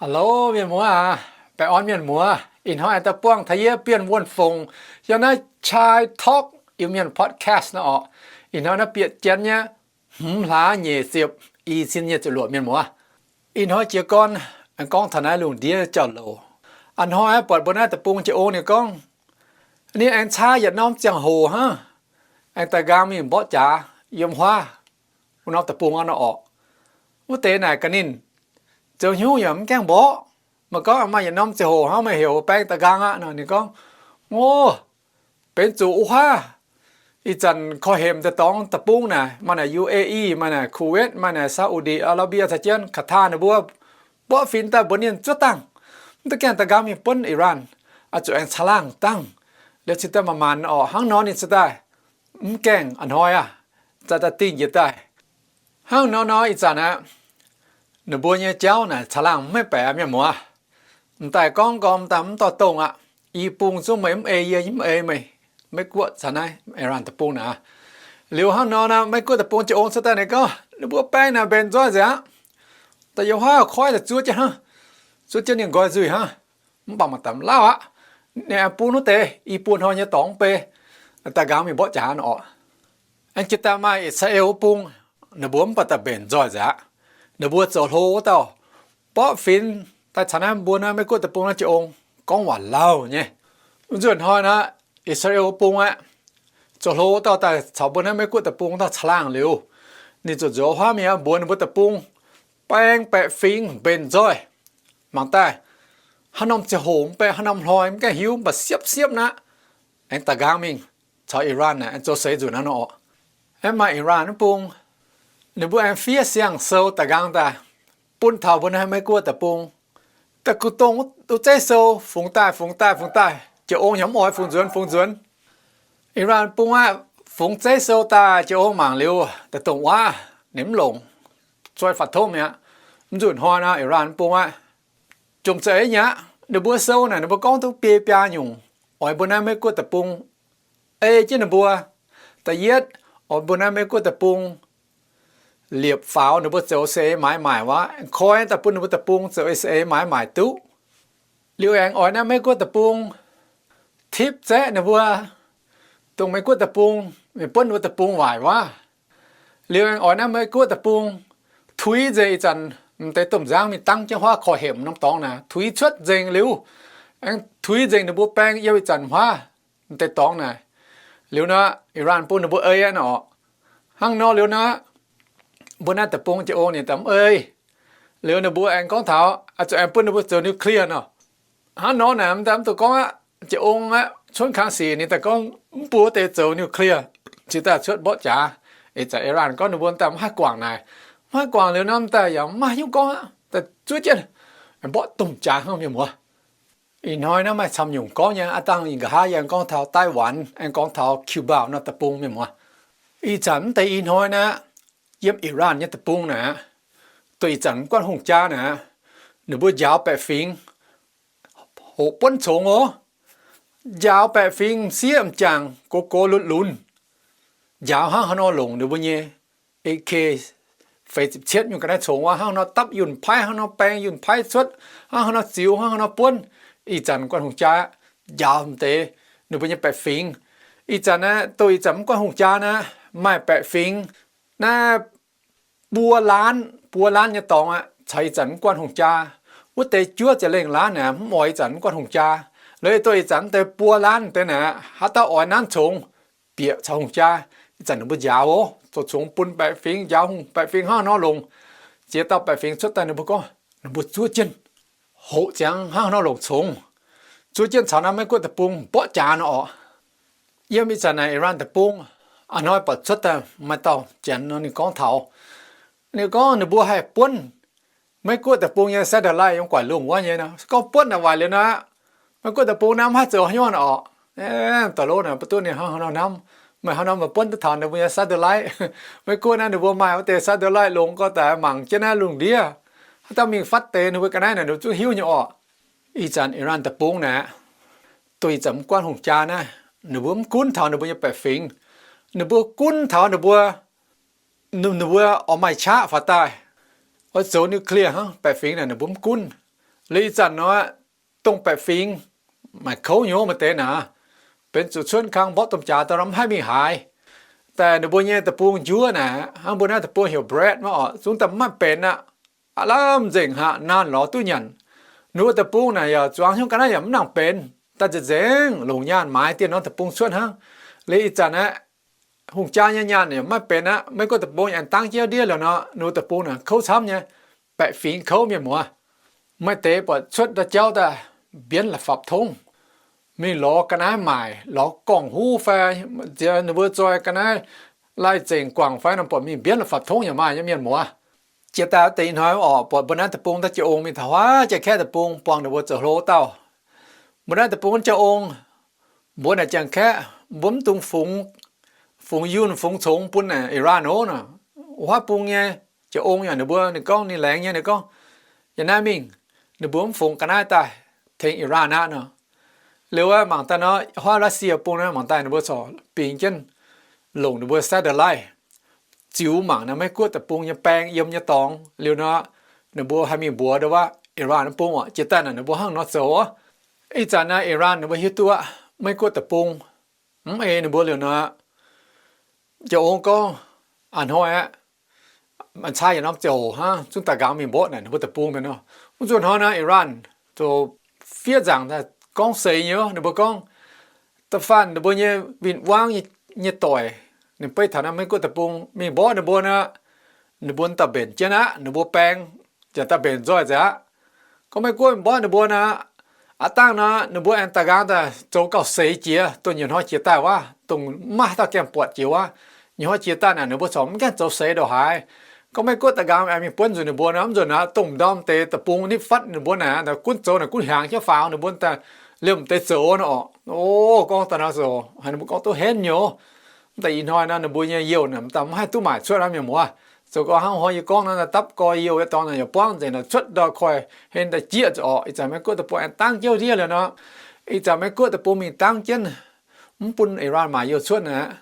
Hello mienh muoz aac, baengh orn mienh muoz. Ih hnoi aengx daaih buangh taux yie Bienh Wuonh Fongc yiem naaiv Chai Talk Iu-Mienh podcast naaiv orqc. Ih hnoi naaiv bieqc jienv nyei hmz hlaax nyeic ziepc i cin nyei ziepc luoqc mienh muoz. Ih hnoi jiez gorn aengx gorngv taux naaiv lungh ndiev jauv-louc. A'hnoi buatc mbuo naaiv deic-bung jiex ong ninh gorngv, ninh aengx caa yietc norm ziangh hoc hnangv, aengx daaih nqaang mingh mborqv jaax yiem huaav wuov norm deic-bung nor orqc. Wuov deix naaic gaax ninh, zoux hnyungv yaac mv gaengh mborqv. Maaih gorngv maaih yietc norm ziangh hoc hnangv, meih heuc baeng daaih nqaang aqv nor. Ninh gorngv, Ngov, benx zuqc wuov huaav ih zanc korv-hemx deix dorngx deic-bung naaic, maaih naaic U A E, maaih naaic Kuwait, maaih naaic Saudi Arabia caux jienv Qatar ninh mbuo mborqv fingx daaih mbuox ninh zuov dangh, mv duqv gaengh daaih nqaang mingh buonv Iran, oix zuqc aengx caangh laangh dangh, liuz cingx daaih manc-manc orqc. Hnangv nor ninh cingx daaih mv gaengh a'hnoi aqv, za'gengh dingh njiec daaih. Hnangv nor nor ih zanc aqv, ninh mbuo nyei jauv naaic caangh laangh mv maiv baeqc mienh muoz. M'daaih gorngv gormx daaih mv dorh dongh aqv. I bung zungv meih mv ei yie, yie mv ei meih, Meiv-Guoqv caux naaiv Iran deic-bung naaic. Liuz hnangv nor naaic, Meiv-Guoqv deic-bung jiex ong cuotv daaih ninh gorngv ninh mbuo baeng naaic mbenc nzoih nzengc aqv. Da'yietv huaav koiv daaih zuov jienv hnangv, zuov jienv ninh nqoi nzuih hnangv. Mv baac maaih deix mv lauh aqv. Ninh aengx bun wuov deix i buo hnoi nyei dorngx mv bei daaih nqaang mingh mborqv jaax nor orqc. Aengx jiex daaih maaih I^saa^laa^en wuov bung, ninh mbuo mv baac daaih mbenc nzoih nzengc aqv. Ninh mbuo zoux hlo wuov dauh mborqv fingx daaih caux naaiv mbuo naaiv Meiv-Guoqv deic-bung naaiv jiex ong gorngv waac lauh nyei. Nzunc hnoi naaiv, I^saa^laa^en wuov bung aqv, zoux hlo wuov dauh daaih caux mbuo naaiv Meiv-Guoqv deic-bung daaih caangh laangh liuz, ninh ziouc nzuonx huaav mingh mbuox ninh mbuo deic-bung baeng baeqc fingx mbenc nzoih. Mangc daaih, haaix norm ziangh hoc mv baac haaix norm hnoi mv gaengh hiuv, mv baac siepv-siepv aqv, aengx daaih nqaang mingh caux Iran naaic aengx zoux seix nzunc hnangv nor orqc. Aengx maaih Iran wuov bung, ninh mbuo aengx fiev siang-sou daaih nqaang daaih bun taux mbuo naaiv Meiv-Guoqv deic-bung. Da'gux dongh wuov zeiv sou fungx daaih, fungx daaih, fungx daaih, jiex ong yaac mv oix fungx nzuonx, fungx nzuonx. Iran bung aqv, fungx zeiv sou daaih jiex ong mangc liuz, daaih dongh wuov ninh mv longc, zoi faatv tongv mi'aqv. Mv nzunc hnoi naaiv Iran bung aqv, jomc za'eix nyei aqv. Ninh mbuo sou naaic ninh mbuo gorngv duqv biei biaa nyungc oix mbuo naaiv Meiv-Guoqv deic-bung ei jienv ninh mbuo. Da'yietv, oix mbuo naaiv Meiv-Guoqv deic-bung liepc faaux ninh mbuo zoux saeng-eix maaiz maaic wuov, koi daaih bun ninh mbuo deic-bung zoux saeng-eix maaiz maaic duqv. Liuz aengx oix naaiv Meiv-Guoqv deic-bung tipv zaeqv ninh mbuo, dongh Meiv-Guoqv deic-bung mingh buonv ninh mbuo deic-bung waaic wuov. Liuz aengx oix naaiv Meiv-Guoqv deic-bung tuix nzengc ih zanc m'deix domh nzangv mingh dangv jienv huaav korv-hemx norm dorngx naaic, tuix cuotv nzengc liuz, aengx tuix nzengc ninh mbuo baeng yiem ih zanc huaav m'deix dorngx naaic. Liuz nor, Iran bun ninh mbuo ei aqv nor orqc. Hnangv nor liuz nor, mbuo naaiv deic-bung jiex ong ninh daaih mv ei. Liuz ninh mbuo aengx gorngv taux oix zuqc aengx bun ninh mbuo zoux nuclear nor. Hnangv nor naaic, m'daaih mv dungx gorngv aqv. Jiex ong aqv, cuotv kangx sic ninh daaih gorngv mv bun wuov deix zoux nuclear, cingx daaih cuotv mborqv jaax. Ih zanc Iran gorngv ninh mbuo m'daaih mv haih guangc naaic. Mv haih guangc liuz nor, m'daaih yaac mv maaih haaix nyungc gorngv aqv, daaih zuov jienv mborqv domh jaax hnangv mienh muoz. Ih hnoi naaiv maaih camv nyungc gorngv nyei, aav dangh yie nqa'haav yie aengx gorngv taux Taiwan, aengx gorngv taux Cuba nor deic-bung mienh muoz. Ih zanc mv deix ih hnoi naaiv, yiem Iran nyei deic-bung naaic, dongh ih zanc mv guanh hungh jaa naaic, ninh mbuo njaaux baeqc fingx hoqc buonv congx oc. Njaaux baeqc fingx m'sieqv m'jangc gox gox lunx lunx. Njaaux hnangv haaix nor longc ninh mbuo nyei A K feix ziepc cietv nyungc ga'naaiv congx wuov, hnangv haaix nor dapv yunh paiv, hnangv haaix nor baeng yunh paiv cuotv, hnangv haaix nor ziux, hnangv haaix nor buonv. Ih zanc guanh hungh jaa njaaux m'deix ninh mbuo nyei baeqc fingx. Ih zanc naaiv, dongh ih zanc mv guanh hungh jaa naaiv, maaih baeqc fingx naaiv buo laanv, buo laanv nyei dorngx aqv, caux ih zanc mv guanh hungh jaa. Wuov deix juov ziepc lengh laanv naaic mv oix ih zanc mv guanh hungh jaa. Lorqc, dongh ih zanc mv deix buo laanv deix naaic, haaix dauh oix nanv congx bieqc caux hungh jaa, ih zanc ninh mbuo njaaux oc, zoux congx bun baeqc fingx, njaaux hungh baeqc fingx hnangv haaix nor longc. Ziex dauh baeqc fingx cuotv daaih ninh mbuo gorngv, ninh mbuo zuov jienv hoqc ziangx hnangv haaix nor longc congx, zuov jienv caux naaiv Meiv-Guoqv deic-bung mborqv jaax nor orqc. Yiem ih zanc naaic Iran deic-bung a'hnoi buatc cuotv daaih maaih dauh janx nor ninh gorngv taux, ninh gorngv ninh mbuo haih buonv Meiv-Guoqv deic-bung nyei satellite yiem guaix lungh wuov nyei nor. Se gorngv buonv naaic waaic liuz nor, Meiv-Guoqv deic-bung naaiv mv haih zoux haaix nyungc orqc. Da'lov naaic mv duqv ninh hnangv haaix nor hnamv, meih hnangv haaix nor meih buonv duqv taux ninh mbuo nyei satellite. Maiv gunv naaiv ninh mbuo maaih wuov deix satellite longx gorx daaih mangc jienv naaiv lungh ndiev, haaix dauh mingh fatv deix ninh mbuo ga'naaiv naaic ninh mbuo zungv hiuv nyei orqc. Ih zanc Iran deic-bung naaic, dongh ih zanc mv guanh hungh jaa naaiv, ninh mbuo mv gunv taux ninh mbuo nyei baeqc fingx. Ninh mbuo gunv taux ninh mbuo, ninh mbuo oix maaih qaqv faaux daaih, oix zoux nuclear hnangv baeqc fingx naaic ninh mbuo mv gunv. Liuz ih zanc nor, dongh baeqc fingx maaih kouv nyei, maaih deix naaic, benx zuqc cuotv kang mborqv domh jaax daaih nor mv haih mingh haaix. Daaih ninh mbuo nyei deic-bung njuov naaic, hnangv mbuo naaiv deic-bung heuc Brad maiv oc, zungv daaih mv maaih benx aqv. Aav lamh nzengc haic, naanh lorz duqv nyanc. Ninh mbuo deic-bung naaic yaac zuangx hnyouv ga'naaiv yaac mv nangc benx, daaih nzengc nzengc longc nyaanh maaiz dieh norm deic-bung cuotv hnangv. Liuz ih zanc aeqv, hungh jaa nyei nyaanh yaac maiv benx aqv. Meiv Guoqv deic-bung aengx dangv jienv ndiev liuz nor, ninh mbuo deic-bung naaic kouv camv nyei, baeqc fingx kouv, mienh muoz. Maaih deix buatc cuotv ndau jauv daaih mbienv la'fapc tongv, mingh lorz ga'naaiv maaic, lorz gorngv-huv fai, nziex ninh mbuo zoi ga'naaiv lai-zengc guangc fai nor, buatc mingh mbienv la'fapc tongv yaac maaih nyei, mienh muoz. Jiex daaih wuov deix ih hnoi oc, buatc mbuo naaiv deic-bung daaih Jaa-ong mingh taux huaav Janx-Kaeqv deic-bung buangh ninh mbuo zoux hlo dauh. Mbuo naaiv deic-bung Jaa-ong, mbuo naaic Janx-Kaeqv, mbuo mv dungx fungx, fungx yunh fungx congx bun naaic Iran ov nor. Wuov bung nyei Jaa-ong yaac ninh mbuo, ninh gorngv ninh laengz nyei, ninh gorngv, yiem naaiv mingh, ninh mbuo mv fungx ga'naaiv daaih tengx Iran aqv nor. Liuz aeqv, mangc daaih nor, huaav Russia bung naaiv mangc daaih ninh mbuo corc bingx jienv longc ninh mbuo satellite ziux mangc naaiv Meiv Guoqv deic-bung nyei baeng yiem nyei dorngx. Liuz nor, ninh mbuo haih mingh mbuox ndau wuov Iran bung oc. Jiex daaih naaic ninh mbuo hnangv nor zoux oc. Ih zanc naaiv Iran ninh mbuo hiuv duqv aqv, Meiv Guoqv deic-bung mv ei ninh mbuo liuz nor, Jaa-ong gorngv, a'hnoi aqv, caa yietc norm ziouc hnangv zungv daaih nqaang mingh mborqv naaic ninh mbuo deic-bung mienh nor. Wuov nzunc hnoi naaiv Iran zoux fiev nzaangc daaih gorngv seix nyei, ninh mbuo gorngv, da'faanh ninh mbuo nyei win-wangv nyei doic, ninh beiv taux naaiv Meiv Guoqv deic-bung mingh mborqv ninh mbuo nor, ninh mbuo daaih mbenc jienv aqv, ninh mbuo baeng yaac daaih mbenc nzoih nzengc aqv. Gorngv Meiv Guoqv mborqv ninh mbuo nor, aav dangh nor ninh mbuo aengx daaih nqaang daaih zoux gauh seix jiex, dongh nyei hnoi jiex daaih wuov, dongh maiv maaih haaix dauh gaengh buatc jiex wuov. Nyei hnoi jiex daaih naaic ninh mbuo corc mv gaengh zoux seix ndongc haaix. Gorngv Meiv Guoqv daaih nqaang aengx mingh buonv nzunc ninh mbuo nor, mv nzunc naaic dongh ndorm deix deic-bung nitv fatv ninh mbuo naaic, gunv zoux naaic gunv hiaangx jienv faaux ninh mbuo daaih liemh deix zoux nor oc. O, gorngv daaih nor zoux haiz ninh mbuo gorngv duqv henv nyei. Mv deix ih hnoi nor ninh mbuo nyei youh naaic mv daaih mv haih duqv maaic cuotv aqv, mienh muoz. Zoux gau hnangv hnoi yie gorngv nor, dapv gau youh yie dorngx naaic yaac buangv nzengc naaic cuotv ndau koiv-hlen daaih jieqv nzengc oc. Ih zanc Meiv Guoqv deic-bung aengx dangv jienv ndiev liuz nor, ih zanc Meiv Guoqv deic-bung mingh dangv jienv, mv bun Iran maaic youh cuotv naaic,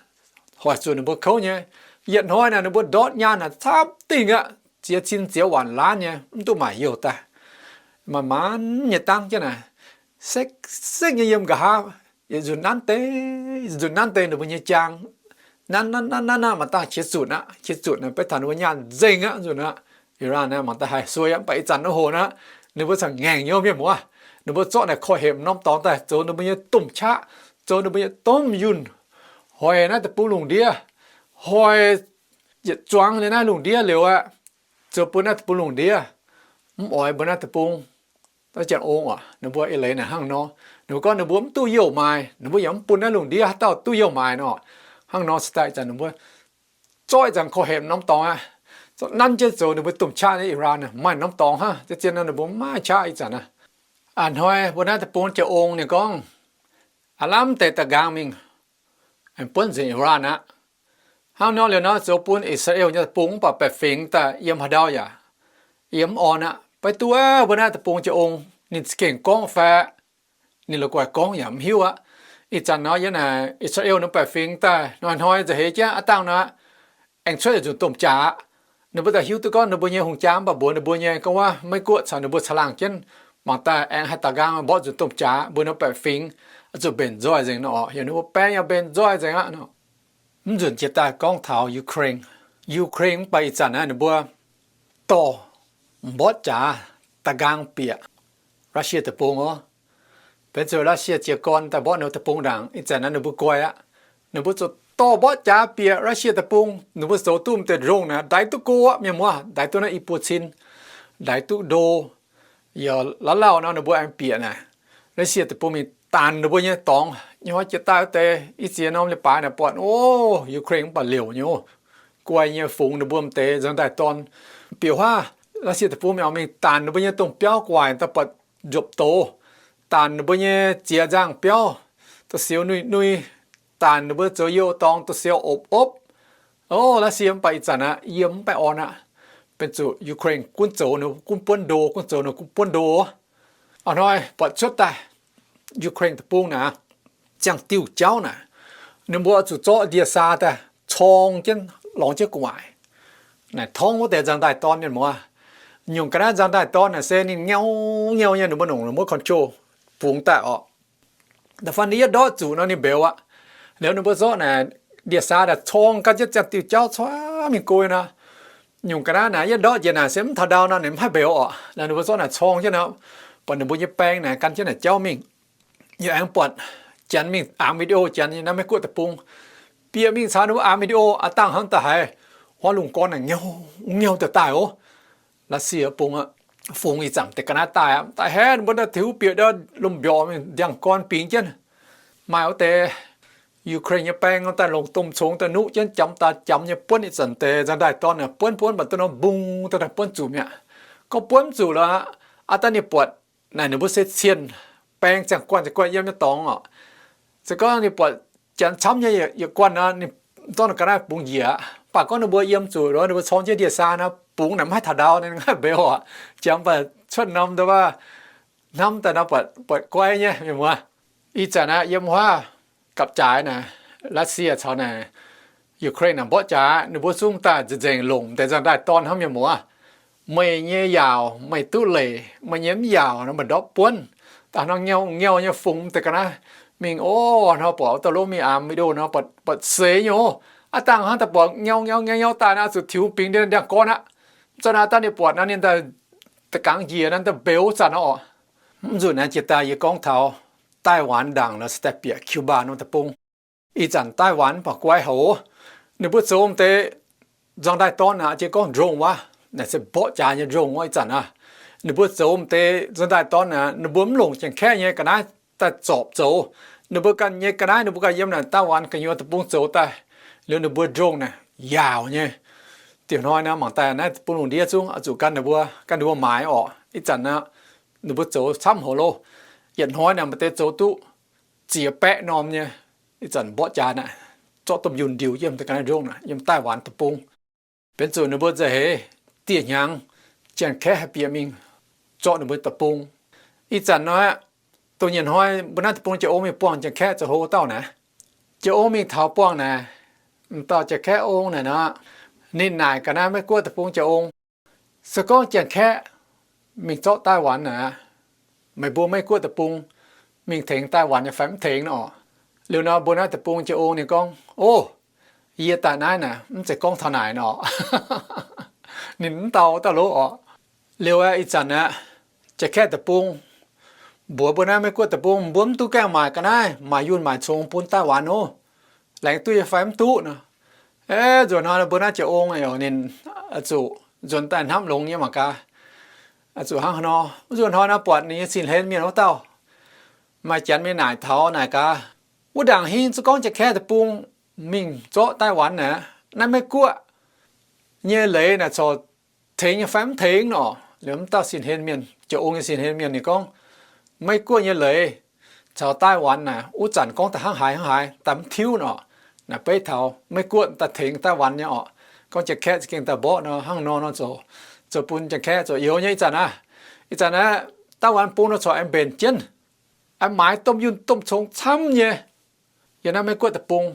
hoic zuqc ninh mbuo kouv nyei. Yietc hnoi naaic ninh mbuo ndortv nyaanh naaic camv dingh aqv, ziex cin ziex waanc laanv nyei, mv duqv maaic youh daaih. Manc-manc nyei dangv jienv naaic, sekv-sekv nyei yiem nqa'haav, yietc nzunc nanv deix, nzunc nanv deix ninh mbuo nyei jaang. Nanv nanv nanv nanv nanv, maaih dangh qiex zunc aqv. Qiex zunc naaic beiv taux ninh mbuo nyaanh nzengc aqv, nzunc aqv. Iran naaic mangc daaih haih suei aqv, mv baac ih zanc nor hoc naaic, ninh mbuo caux ngaengc nyei, mienh muoz. Ninh mbuo zorqv naaic korv hepc norm dorngx daaih zoux ninh mbuo nyei domh qaqv, zoux ninh mbuo nyei domh yunh, hoic naaiv deic-bung lungh ndiev, hoic yietc zuangx liuz naaiv lungh ndiev liuz aqv, zoux bun naaiv deic-bung lungh ndiev, mv oix mbuo naaiv deic-bung Janx-ong oc. Ninh mbuo eix leiz naaic hnangv nor, ninh mbuo gorngv ninh mbuo mv duqv youh maaiz, ninh mbuo yaac mv bun naaiv lungh ndiev haaix dauh duqv youh maaiz nor. Hnangv nor se daaih ih zanc ninh mbuo zorqv ih zanc korv hepc norm dorngx aqv, zorqv nanv jienv zoux ninh mbuo domh qaqv naaiv Iran maaih norm dorngx hnangv. Zien-zien nor ninh mbuo mv maaih qaqv ih zanc aqv. A'hnoi mbuo naaiv deic-bung Janx-ong ninh gorngv, aav lamh deix da'nqaang mingh aengx buonv nzengc Iran aqv. Hnangv nor liuz nor zoux bun I^saa^laa^en nyei deic-bung mv baac baeqc fingx daaih yiem haaix ndau yaac yiem mv orn aqv. Beiv duqv mbuo naaiv deic-bung Janx-ong ninh za'gengh gorngv fai ninh la'guaih gorngv yaac mv hiuv aqv. Ih zanc nor yiem naaic I^saa^laa^en nor baeqc fingx daaih hnoi-hnoi nza'heix jienv aav dangh nor, aengx cuotv yietc nzunc domh jaax aqv. Ninh mbuo daaih hiuv duqv gorngv ninh mbuo nyei hungh jaa mv baac mbuox ninh mbuo nyei gorngv wuov Meiv-Guoqv caux ninh mbuo caangh laangh jienv mangc daaih aengx haih daaih nqaang mborqv nzunc domh jaax, mbuo nor baeqc fingx zuqc mbenc nzoih nzengc nor oc. Heuc ninh mbuo baeng yaac mbenc nzoih nzengc aqv nor. Mv nzunc jiex daaih gorngv taux Ukraine. Ukraine mv baac ih zanc naaiv ninh mbuo dorh mborqv jaax daaih nqaang bieqc Russia deic-bung oc. Benx zuqc Russia jiez gorn daaih mborqv ninh deic-bung ndaangc, ih zanc naaiv ninh mbuo guai aqv. Ninh mbuo zuqc dorh mborqv jaax bieqc Russia deic-bung. Ninh mbuo zoux duqv m'deix drone naaic ndaix duqv go aqv, mienh muoz, ndaix duqv naaiv i buo cin, ndaix duqv ndo. Yaac la'lauh nor ninh mbuo aengx bieqc naaic, Russia deic-bung mingh daanc ninh mbuo nyei dorngx. Nyei hnoi jiex daaih wuov deix i ziex norm leiz-baaix naaic buatc, o, Ukraine mv baac liouc nyei, guai nyei fungx ninh mbuo m'deix nzangv-ndaaih dorn. Bieqc huaav, Russia deic-bung mingh daanc ninh mbuo nyei domh biauv guaic daaih buatc nzuopc douz, daanc ninh mbuo nyei ziex nzangh biauv da'siux nui-nui, daanc ninh mbuo zoux youh dorngx da'siux opv-opv. O, Russia mv baac ih zanc aqv, yiem mv baac orn aqv. Benx zuqc Ukraine gunv zoux ninh gunv buonv ndo, gunv zoux ninh gunv buonv ndo. A'hnoi buatc cuotv daaih Ukraine deic-bung naaic, ziangh diuh jauv naaic, ninh mbuo zuqc zorqv ndie-saa daaih corng jienv lorngx jienv gu'nguaaic. Naaic torngv wuov deix nzangv-ndaaih dorn mienh muoz, Nyungc ga'naaiv nzangc-ndaaih dorn naaic se ninh nyauv nyauv nyei, ninh mbuo longc ninh mbuo control fungx daaih orqc. Da'faanh ninh yietv ndortv zuqc nor ninh mbeux aqv. Liuz ninh mbuo zorqv naaic ndie-saa daaih corng gan jienv ziangh diuh jauv corng mingh go nor. Nyungc ga'naaiv naaic yietv ndortv njiec naaic se mv taux ndau nor ninh mv haih mbeux orqc. Ninh mbuo zorqv naaic corng jienv nor, buatc ninh mbuo nyei baeng naaic gan jienv naaic jauv mingh. Yie aengx buatc janx mingh aamx video, janx nyei naaiv Meiv-Guoqv deic-bung bieqc mingh caux ninh mbuo aamx video, aav dangh hnangv daaih haiz huaav lungh gorn naaic nyauv nyauv daaih daaih oc. La'sie bung aqv, fungx ih zanc deix ga'naaiv daaih aqv, daaih haiz ninh mbuo daaih tiux bieqc ndau lomh mbiorngz mingh ndiangx-gorn bingx jienv. Maaih wuov deix Ukraine nyei baeng daaih longc domh congx daaih nuqv jienv, jamx daaih jamx nyei buonv ih zanc deix nzangc-ndaaih dorn naaic buonv buonv, mv baac duqv norm mbung daaih buonv zuqc mi'aqv. Gorngv buonv zuqc lorqc, aav dangh ninh buatc naaic ninh mbuo se cien baeng ziangh guanh ziangh guanh yiem nyei dorngx orqc. Se gorngv ninh buatc janx camv nyei yietc guanh nor, ninh zorqv ninh ga'naaiv bungx njiec aqv. Mv baac gorngv ninh mbuo yiem zuqc nor, ninh mbuo corng jienv ndie-saa nor, bungx naaic mv haih taux ndau, ninh mv haih mbeux orqc. Janx mv baac cuotv norm nduov hnamv daaih nor buatc, buatc guai nyei mienh muoz. Ih zanc aqv, yiem wuov gapv-jaaix naaic, La'sie caux naaic Ukraine naaic mborqv jaax, ninh mbuo zungv daaih nzengc nzengc longc deix nzangc-ndaaih dorn hnangv, mienh muoz. Meih nyei yaauc meih duqv leic, meih nyei mv yaauc nor meih ndortv buonv. Daaih hnangv nyauv nyauv nyei fungx deix ga'naaiv mingh oc. Nor buatc wuov dauh lov mingh aamx video nor buatc, buatc seix nyei oc. Aav dangh hnangv daaih buatc nyauv nyauv nyauv nyauv daaih nor, zuqc tiux bingx ndie ndiangx-gorn aqv. Mv zeiz naaic, aav dangh ninh buatc nor ninh daaih da'gangx njiec nor daaih mbeux zanc nor orqc. Mv nzunc naaiv jiex daaih yie gorngv taux Daiv-Waan ndaangc nor se daaih bieqc Cuba norm deic-bung. Ih zanc Daiv-Waan mv baac guai haic. Ninh mbuo zoux m'deix nzangc-ndaaih dorn aqv, jiex gorngv drone wuov, naaic se mborqv jaax nyei drone wuov ih zanc aqv. Ninh mbuo zoux m'deix nzangc-ndaaih dorn aqv, ninh mbuo mv longc Janx-Kaeqv nyei ga'naaiv daaih zorpc zoux. Ninh mbuo ganh nyei ga'naaiv ninh mbuo ganh yiem naaic Daiv-Waan gu'nyuoz deic-bung zoux daaih. Liuz ninh mbuo drone naaic yaauc nyei. Diuh hnoi nor mangc daaih naaiv bun lungh ndiev zungv oix zuqc gan ninh mbuo, gan ninh mbuo maaiz orqc. Ih zanc aqv, ninh mbuo zoux camv hoc loh. Yietc hnoi naaic maaih deix zoux duqv ziex baeqv norm nyei. Ih zanc mborqv jaax naaic, zorqv domh yunh ndiux yiem deix ga'naaiv ndongh naaic yiem Daiv-Waan deic-bung. Benx zuqc ninh mbuo nza'heix dieh hnyangx, Janx-Kaeqv haih bieqc mingh zorqv ninh mbuo deic-bung. Ih zanc nor, dongh nyei hnoi mbuo naaiv deic-bung Jaa-ong mingh buangh Janx-Kaeqv zoux hlo dauh naaic. Jaa-ong mingh taux buangh naaic, m'dauh Janx-Kaeqv ong naaic nor, ninh naaic ga'naaiv Meiv-Guoqv deic-bung Jaa-ong, se gorngv Janx-Kaeqv mingh zorqv Daiv-Waan naaic, meih mbuo Meiv-Guoqv deic-bung mingh tengx Daiv-Waan nyei fai mv tengx nor orqc? Liuz nor mbuo naaiv deic-bung Jaa-ong ninh gorngv, O, yie daaih naaiv naaic mv zeiz gorngv taux naaic nor orqc. Ninh mv dau dauh lov orqc. Liuz aeqv, ih zanc aeqv, Janx-Kaeqv deic-bung mbuox mbuo naaiv Meiv-Guoqv deic-bung, mbuo mv duqv gaengh maaic ga'naaiv, maaic yunh maaic congx bun Daiv-Waan oc. Laengz duqv nyei fai mv duqv nor. Aeqv, nzuonx hnoi mbuo naaiv Jaa-Ong oc, ninh zuqc nzuonx daaih hnamv longx nyei mangc gaax, zuqc hnangv haaix nor. Nzuonx hnoi nor buatc ninh nyei sin-hlen mienh wuov dauh maaih Janx mingh naaic taux naaic gaax, wuov ndaangc hingv se gorngv Janx-Kaeqv deic-bung mingh zorqv Daiv-Waan naaic, naaiv Meiv-Guoqv nyei leiz naaic corc tengx nyei fai mv tengx nor orqc? Liuz mv dauh sin-hlen mienh, Jaa-Ong nyei sin-hlen mienh ninh gorngv, Meiv-Guoqv nyei leiz caux Daiv-Waan naaic wuov zanc gorngv daaih hnangv haaix hnangv haaix, daaih mv tiuv nor orqc. Naaic beiv taux Meiv-Guoqv daaih tengx Daiv-Waan nyei orqc. Gorngv Janx-Kaeqv za'gengh daaih mborqv nor, hnangv nor nor zoux, zoux bun Janx-Kaeqv zoux youz nyei. Ih zanc aqv, ih zanc aqv, Daiv-Waan bung nor corc aengx mbenc jienv, aengx maaiz domh yunh domh congx camv nyei yiem naaiv Meiv-Guoqv deic-bung.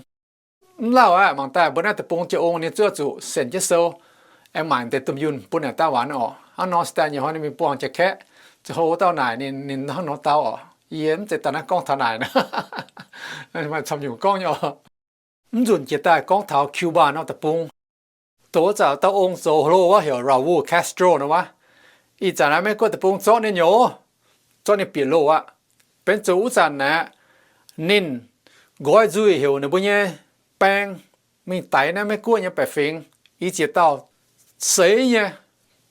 Mv lauh aqv, mangc daaih mbuo naaiv deic-bung Jaa-Ong ninh zuov zuqc sienx jienv sou, aengx maaic deix domh yunh bun naaic Daiv-Waan orqc. Hnangv nor se daaih nyei hnoi ninh mingh buangh Janx-Kaeqv zoux hlo wuov dauh naaic, ninh, ninh hnangv nor dau orqc. Yie mv zeiz daaih naaiv gorngv taux naaic nor, maaih camv nyungc gorngv nyei orqc. Mv nzunc jiex daaih gorngv taux Cuba norm deic-bung, dongh wuov zanc dauh ong zoux hlo wuov heuc Raul Castro nor wuov. Ih zanc naaiv Meiv-Guoqv deic-bung zorqv ninh nyei, zorqv ninh bieqc loh aqv. Benx zuqc wuv zanc naaiv ninh nqoi nzuih heuc ninh mbuo nyei baeng mingh daix naaiv Meiv-Guoqv nyei baeqc fingx, i ziex dauh seix nyei,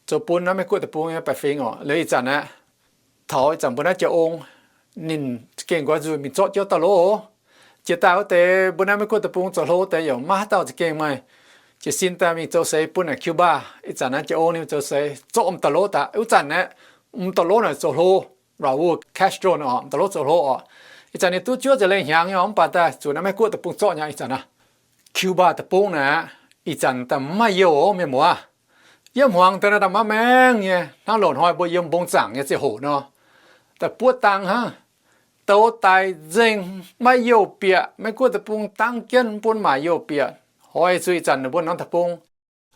zoux bun naaiv Meiv-Guoqv deic-bung nyei baeqc fingx orqc. Liuz ih zanc aeqv, taux ih zanc mbuo naaiv Jaa-Ong, ninh za'gengh nqoi nzuih mingh zorqv jienv dauh lov. Jiex daaih wuov deix mbuo naaiv Meiv-Guoqv deic-bung zoux hlo wuov deix yaac maiv haaix dauh za'gengh maaih jiez sin daaih mingh zoux seix bun naaic Cuba. Ih zanc naaiv Jaa-Ong ninh zoux seix zorqv m'dauh lov daaih. Wuov zanc aeqv, m'dauh lov naaic zoux hlo, Raul Castro orqc, m'dauh lov zoux hlo orqc. Ih zanc ninh duqv juov nzengc lengh hnyangx nyei orqc, mv baac daaih zuqc naaiv Meiv-Guoqv deic-bung zorqv nyei aqv. Ih zanc naaiv Cuba deic-bung naaic, ih zanc daaih mv maaih youh mienh muoz. Yiem hmuangx daaih naaiv daaih maiv maengh nyei, hnangv loz-hnoi mbuo yiem mbong zaangc nyei ziangh hoc nor, daaih buov dang hnangv. Douz daic nzengc, maiv youh bieqc. Meiv-Guoqv deic-bung dangv jienv bun maaic youh bieqc. Hnoi zuqc ih zanc ninh mbuo norm deic-bung,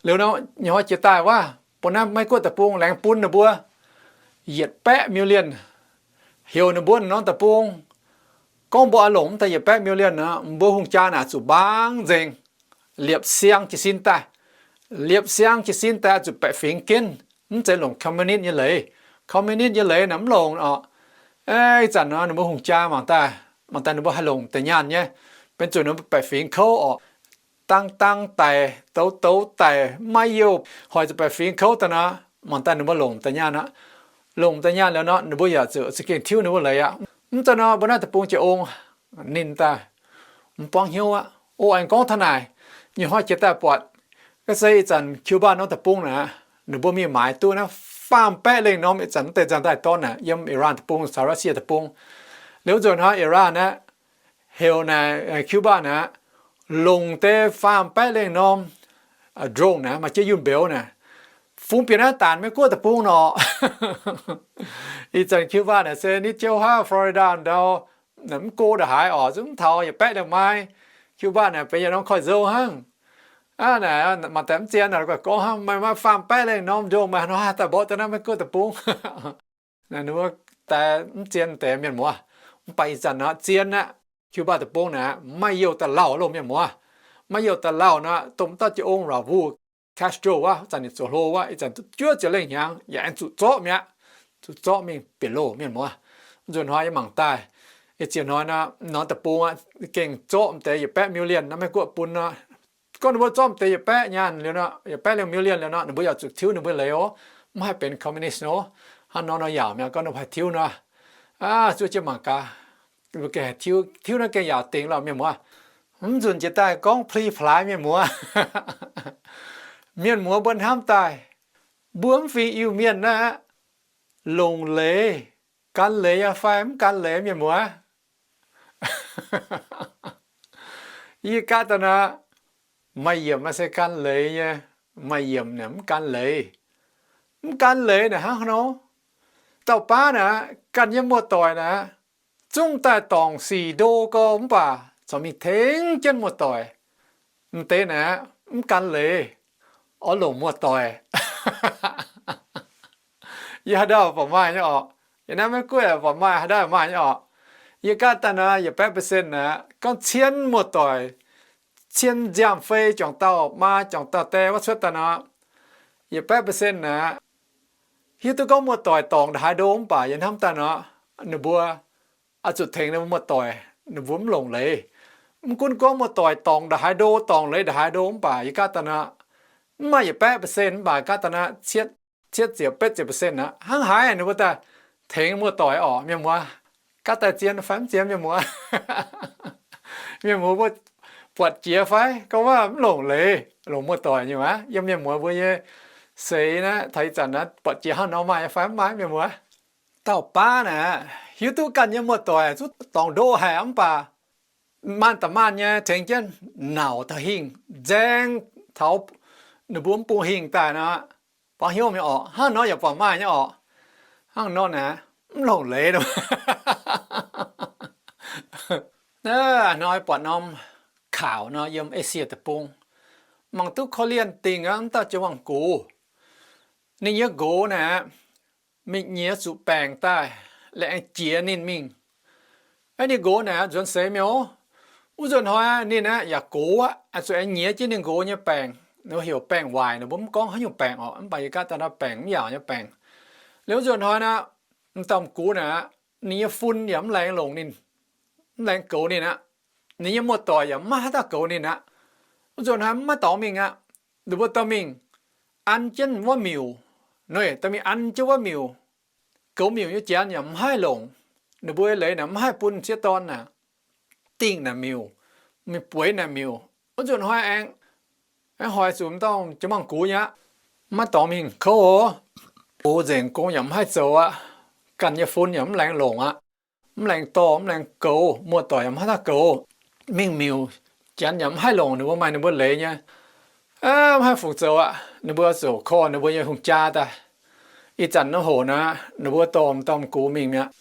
liuz nor nyei hnoi jiex daaih wuov, Mbuo naaiv Meiv Guoqv deic-bung laengz bun ninh mbuo yietc baeqv million, heuc ninh mbuo norm deic-bung gorngv mbuo oix longc mv deix yietc baeqv million nor, mbuo hungh jaa naaic zuqc mbaang nzengc, liepc siang jiez sin daaih, liepc siang jiez sin daaih zuqc baeqc fingx ginv, mv zeiz longc communist nyei leiz. Communist nyei leiz naaic mv longc oc. Ih zanc nor ninh mbuo hungh jaa mangc daaih, mangc daaih ninh mbuo haih longc deix nyaanh nyei, benx zuqc ninh mbuo baeqc fingx kouv oc. Dang dang daic, douz douz daic, maiv youh, hoic zuqc baeqc fingx kouv daaih nor, mangc daaih ninh mbuo longc deix nyaanh aqv. Longc deix nyaanh liuz nor, ninh mbuo yaac zuqc za'gengh tiuv ninh mbuo leiz aqv. Mv zeiz nor, mbuo naaiv deic-bung jiex ong ninh daaih, mv buangv hnyouv aqv. O, aengx gorngv taux naaic, nyei hnoi jiex daaih buatc, ga'sie ih zanc Cuba norm deic-bung naaic, ninh mbuo mingh maaiz duqv naaiv faam baeqv lengh norm ih zanc mv deix nzangc daaih dorn naaic yiem Iran deic-bung caux Russia deic-bung. Liuz nzunc hnoi Iran aqv, heuc naaic Cuba naaic, longc deix faam baeqv lengh norm drone naaic, maaih jienv yunh mbeux naaic, fungx bieqc naaiv daanc Meiv Guoqv deic-bung nor. Ih zanc Cuba naaic se nitv jiouv haav Florida ndau, mv go ndongc haaix oc, zungv mv taux yietc baeqv lengh mai. Cuba naaic benx yietc norm koiv-nzou hnangv. Aa, naaic maaih deix mv zien naaic gorngv hnangv, maaih, maaih faam baeqv lengh norm ndongh, maaih hnoi daaih mborqv daaih naaiv Meiv Guoqv deic-bung. Naaic ninh mbuo daaih mv zien deix mienh muoz. Mv baac ih zanc nor zien aqv. Cuba deic-bung naaic maiv youh daaih lauh loh mienh muoz. Maiv youh daaih lauh nor, dongh dauh jiez ong Raul Castro wuov, zanc ninh zoux hlo wuov, ih zanc juov ziepc lengh hnyangx yaac aengx zuqc zorqv mi'aqv. Zuqc zorqv mingh bieqc loh mienh muoz. Nzunc hnoi yie mangc daaih, ih ziex hnoi nor, norm deic-bung aqv, gengh zorqv deix yietc baeqv million nor, Meiv Guoqv bun nor. Gorngv ninh mbuo zorqv deix yietc baeqv nyaanh liuz nor, yietc baeq lengh million liuz nor, ninh mbuo yaac zuqc tiuv ninh mbuo leiz oc. Mv haih benx communist nor. Hnangv nor nor yaac mi'aqv, gorngv ninh mbuo haih tiuv nor. Aa, zuov jienv mangc gaax, mbuo gengh haih tiuv, tiuv naaiv gengh yaac dingc lorqc mienh muoz. Mv nzunc jiex daaih gorngv pli plaaix mienh muoz. Mienh muoz mbuo hnamv daaih, mbuo mv fingx Iu-Mienh naaiv aqv, longc leiz, gan leiz yaac fai mv gan leiz mienh muoz? Yie gaav daaih naaic, maaih yiemc naaic se gan leiz nyei, maaih yiemc naaic mv gan leiz. Mv gan leiz naaic hnangv haaix nor? Dauh baav naaic ganh nyei muoz-doic naaic, zungv daaih dorngc sic ndo gau mv baac corc mingh tengx jienv muoz-doic. M'deix naaic mv gan leiz, oix longc muoz-doic. Yie haaix ndau buatc maaih nyei orqc. Yie naaiv Meiv Guoqv buatc maaih, haaix ndau maaih nyei orqc. Yie gaav daaih naaic yietc baeqv percent naaic, gorngv cien muoz-doic, cien nziaamv-fei juangc dauh maa juangc dauh die wuov cuotv daaih nor, yietc baeqv percent naaic, hiuv duqv gorngv muoz-doic dorngc ndongc haaix ndo mv baac yie hnamv daaih nor, ninh mbuo oix zuqc tengx ninh mbuo muoz-doic, ninh mbuo mv longc leiz. Mv gunv gorngv muoz-doic dorngc ndongc haaix ndo, dorngc leiz ndongc haaix ndo mv baac yie gaav daaih nor, mv maaih yietc baeqv percent mv baac gaav daaih nor, cietv ziepc betv ziepc percent aqv, hnangv haaix ninh mbuo daaih tengx muoz-doic orqc mienh muoz. Gaav daaih zien fai mv zien mienh muoz? Mienh muoz mbuo buatc jiex fai gorngv waac mv longc leiz, longc muoz-doic nyei aqv. Yiem mienh muoz mbuo nyei seix naaiv taux ih zanc naaiv buatc jiex hnangv nor maaih fai mv maaih mienh muoz? Dauh baav naaic, hiuv duqv ganh nyei muoz-doic zuqc dorngc ndo haic mv baac maanh da'maanh nyei tengx jienv nauc taux hingh, nzaeng taux ninh mbuo mv bung hingh daaih nor, buangv hnyouv mingh orqc. Hnangv nor yaac buatc maaih nyei orqc. Hnangv nor naaic, mv longc leiz. Hnoi buatc norm kaux nor yiem Esie deic-bung, mangc duqv korv-lienh dingh aqv, mv dauh jiu-baang gox. Ninh nyei nqox naaic, mingh nyiex zuqc baengc daaih, laengz jiex ninh mingh. Aeqv, ninh nqox naaic nzuonx seix mi'aqv. Wuov nzunc hnoi ninh aeqv, yaac gox aqv, zuqc aengx nyiex jienv ninh nqox nyei baengc. Ninh heuc baengc waaic, ninh mbuo mv gorngv haaix nyungc baengc orqc, mv baac yie gaav daaih nor baengc mv yaauc nyei baengc. Liuz wuov nzunc hnoi naaic, m'dauh m'gux naaic, ninh nyei fun yaac mv laengz longc ninh, mv laengz goux ninh aqv. Ninh nyei muoz-doic yaac mv maaih haaix dauh goux ninh aqv. Wuov nzunc hnoi mv maaih dorngx mingh aqv. Ninh mbuo dorh mingh an jienv wuov miuc. Nor, dorh mingh an jienv wuov miuc. Goux miuc nyei janx yaac mv haih longc. Ninh mbuo leiz naaic mv haih bun sieqv dorn naaic dingh naaic miuc, mingh bueix naaic miuc. Wuov nzunc hnoi aengx, aengx hoic zuqc m'dauh jiu-baang gux nyei aqv. Maiv dorngx mingh kouv oc. Gox nzengc gong yaac mv haih zoux aqv. Ganh nyei fun yaac mv laengz longc aqv. Mv laengz dorh, mv laengz goux, muoz-doic yaac mv haih daaih goux. Mingh miuc, janx yaac mv haih longc, ninh mbuo maaih ninh mbuo leiz nyei. Mv haih fungc zoux aqv. Ninh mbuo ziouc korv ninh mbuo nyei hungh jaa daaih. Ih zanc nor hoc naaic, ninh mbuo dorh m'dauh m'gux mingh mi'aqv.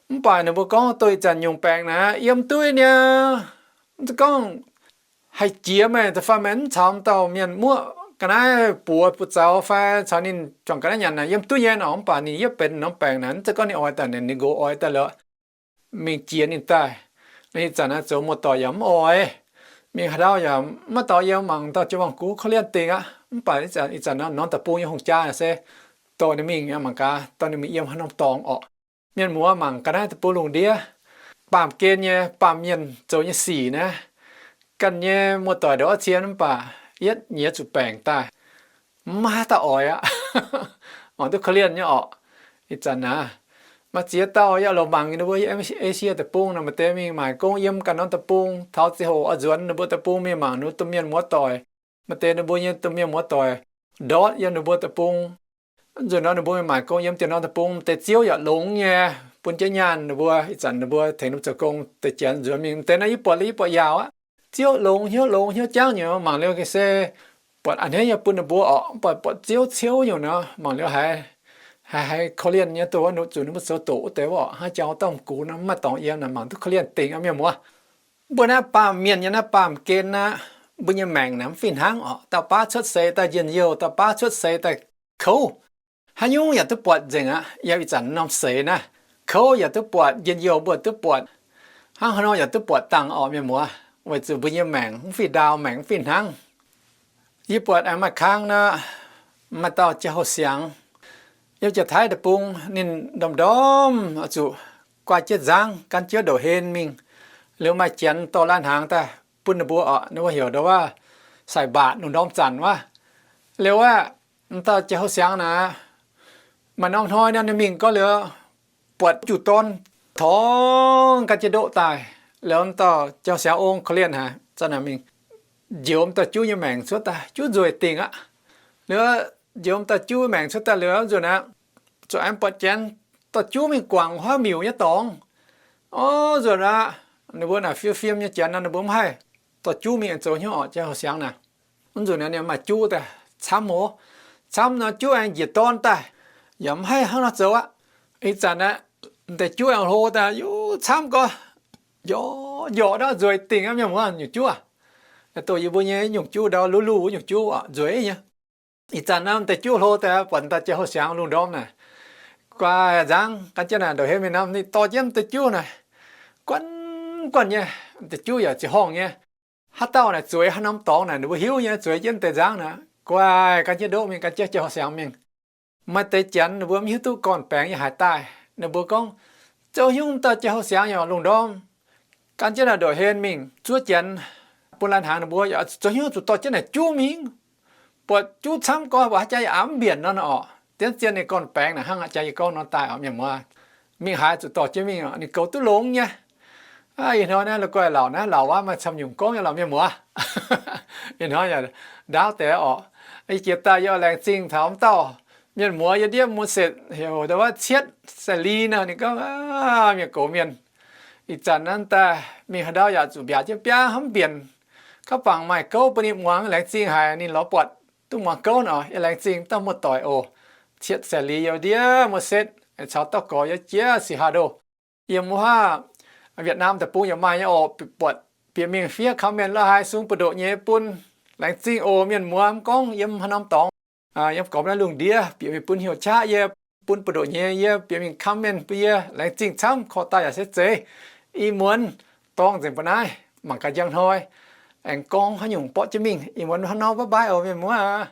Mv baac ninh mbuo gorngv doix ih zanc nyungc baengc naaic yiem duqv niaa. Mv gorngv haih jiex meih da'faanh meih mv caux m'dauh mienh muoqv ga'naaiv buoz buoz zaux fai caux ninh juangc ga'naaiv nyanc naaic yiem duqv nyei nor, mv baac ninh yietv benx norm baengc naaic, mv zeiz gorngv ninh oix daaih, ninh nqox oix daaih lorqc, mingh jiex ninh daaih. Ih zanc naaiv zoux muoz-doic yaac mv oix, mingh haaix ndau yaac maiv dorh yiem, mangc dauh jiu-baang gux korv-lienh dingc aqv. Mv baac ih zanc nor norm deic-bung nyei hungh jaa se dorh ninh mingh, mangc gaax dorh ninh mingh yiem haaix norm dorngx orqc. Mienh muoz mangc ga'naaiv deic-bung lungh ndiev, baamh gen nyei baamh mienh zoux nyei sic naaiv, ganh nyei muoz-doic ndongc wuov cien mv baac yietv nyiex zuqc baengc daaih, mv maaih haaix dauh oix aqv. Mangc duqv korv-lienh nyei orqc. Ih zanc naaiv maaih ziex dauh yaac longc mangc ninh mbuo yiem Esie deic-bung nor, maaih deix mingh maaic gong yiem ganh norm deic-bung, taux ziangh hoc oix nzuonx ninh mbuo deic-bung mingh mangc ninh mbuo domh mienh muoz-doic. Maaih deix ninh mbuo nyei domh mienh muoz-doic ndortv yiem ninh mbuo deic-bung. Nzunc nor ninh mbuo mingh maaic gong yiem dieh norm deic-bung, maaih deix ziouv yaac longx nyei, bun jienv nyaanh ninh mbuo. Ih zanc ninh mbuo tengx ninh mbuo zoux gong deix janx nzuonx mingh, maaih deix naaiv yie buatc liuz yie buatc yaauc aqv. Ziouv longx hnyouv longx hnyouv jangv nyei, mangc liuz ga'sie buatc a'hneiv nyei bun ninh mbuo orqc, mv baac buatc ziouv ciouv nyungc nor, mangc liuz haiz, haiz, haiz korv-lienh nyei, dongh wuov zuqc ninh mbuo zoux doqc wuov deix orqc, hnangv jangx wuov dauh m'gux nor mv maaih dorngx yiem naaic, mangc duqv korv-lienh dingc aqv mienh muoz. Mbuo naaiv baamh mienh nyei naaiv baamh gen aqv, mbuo nyei maengc naaic mv fih hnangv orqc. Dauh baav cuotv seix daaih njien-youh, dauh baav cuotv seix daaih kouv. Haaix nyungc yaac duqv buatc nzengc aqv. Yiem ih zanc norm seix naaiv, kouv yaac duqv buatc, njien-youh mbuo duqv buatc, hnangv haaix nor yaac duqv buatc dangh orqc mienh muoz, weic zuqc mbuo nyei maengc mv fih ndaauh, maengc mv fih hnangv. Yie buatc aengx maaih kang nor, maaih dauh jiex houh siangx yiem Janx-Taiv deic-bung, ninh ndorm-ndorm oix zuqc guai jienv nzangv, gan jienv ndouc hlen mingh. Liuz maaih janx dorh lai-hnaangx daaih bun ninh mbuo orqc, ninh mbuo heuc ndau wuov sai mbaatc, lungh ndorm zanc wuov. Liuz aqv, m'dauh jiex houh siangx naaic, maaih norm hnoi nor ninh mingh gorngv liuz, buatc juv dorn torngv gan jienv ndoqv daaih. Liuz m'dauh jiex houh siangx ong korv-lienh haic, zanc naaic mingh njoux m'dauh juv nyei maengc cuotv daaih, juv nzueic dingc aqv. Liuz njoux m'dauh juv maengc cuotv daaih liuz nzunc aqv, zuqc aengx buatc janx dorh juv mingh guangc huaav miuc nyei dorngx. Orv, nzunc aqv, ninh mbuo naaic fiem fiem nyei janx nor ninh mbuo mv haih dorh juv mingh aengx zoux hnyouv orqc, jiex houh siangx naaic. Mv nzunc naaic ninh maaih juv daaih camv moz, camv nor juv aengx njiec dorn daaih, yaac mv haih hnangv nor zoux aqv. Ih zanc naaic, m'deix juv aengx hlo daaih, yaac camv gorx, njorqc, njorqc ndau nzueic dingc aqv mienh muoz, nyungc juv aac. Dongh yie mbuo nyei nyungc juv ndau luv luv nyungc juv orqc, nzueic nyei. Ih zanc naaiv m'deix juv hlo daaih, buatc m'dauh jiex houh siangx lungh ndorm naaic, guai nzangv gan jienv naaic ndouc hlen mingh nor, ninh dorh jienv m'deix juv naaic, guanh guanh nyei, m'deix juv yaac ziouc horngh nyei. Haaix dauh naaic zueiz haaix norm dorngx naaic ninh mbuo hiuv nyei, zueiz jienv m'deix nzangv naaic, guai gan jienv ndoqv mingh, gan jienv jiex houh siangx mingh. Maaih deix janx ninh mbuo mv hiuv duqv gorn-baengx nyei haaix daaih, ninh mbuo gorngv, zoux hnyouv m'dauh jiex houh siangx yaac lungh ndorm gan jienv naaic ndouc hlen mingh zuov janx bun lai-hnaangx, ninh mbuo yaac zoux hnyouv zuqc dorh jienv naaic juv mingh. Buatc juv camv gorx, buatc haaix jaax yaac aqc mv mbienc nor orqc. Dienv zien ninh gorn-baengx naaic hnangv haaix jaax yie gorngv nor daaih orqc mienh muoz. Mingh haaix zuqc dorh jienv mingh orqc, ninh goux duqv longx nyei. Ih hnoi naaiv la'guaih laauc naaiv, laauc waac maaih camv nyungc gorngv nyei lorqc mienh muoz. Ih hnoi yaac ndaauv deix orqc. Ih jiex daaih yie oix laengz zingh taux m'dauh mienh muoz yiem ndiev mun setc, heuc ndau wuov Cietv Saeng Li nor, ninh gorngv, mienh gox mienh, ih zanc naaiv daaih mingh haaix ndau yaac zuqc mbiaauc jienv biaav hnamv mbienc. Gauh bangc maaih gouv bun ninh muangx, laengz zingh haic ninh lorz buatc duqv muangx gouv nor, yie laengz zingh dauh muoz-doic oc. Cietv Saeng Li yiem ndiev mun setc caux dauh gorx yiem jiex Seattle. Yiem wuov Vietnam deic-bung yaac maaih nyei oc. Buatc bieqc mingh fiev comment la'haaix sung buoz-ndoqv nyei bun. Laengz zingh oc mienh muoz, mv gorngv yiem haaix norm dorngx, yiem gormx naaiv lungh ndiev bieqc mingh bun hnyouv qaqv yie, bun buoz-ndoqv nyei yie, bieqc mingh comment bun yie, laengz zingh camv. Korv daaih yaac se zeiz. Ih muonz dorng nzengc mbuo naaiv, mangc gaax njang hnoi aengx gorngv haaix nyungc borqv jienv mingh. Ih muonz hnangv nor, bye bye oc mienh muoz.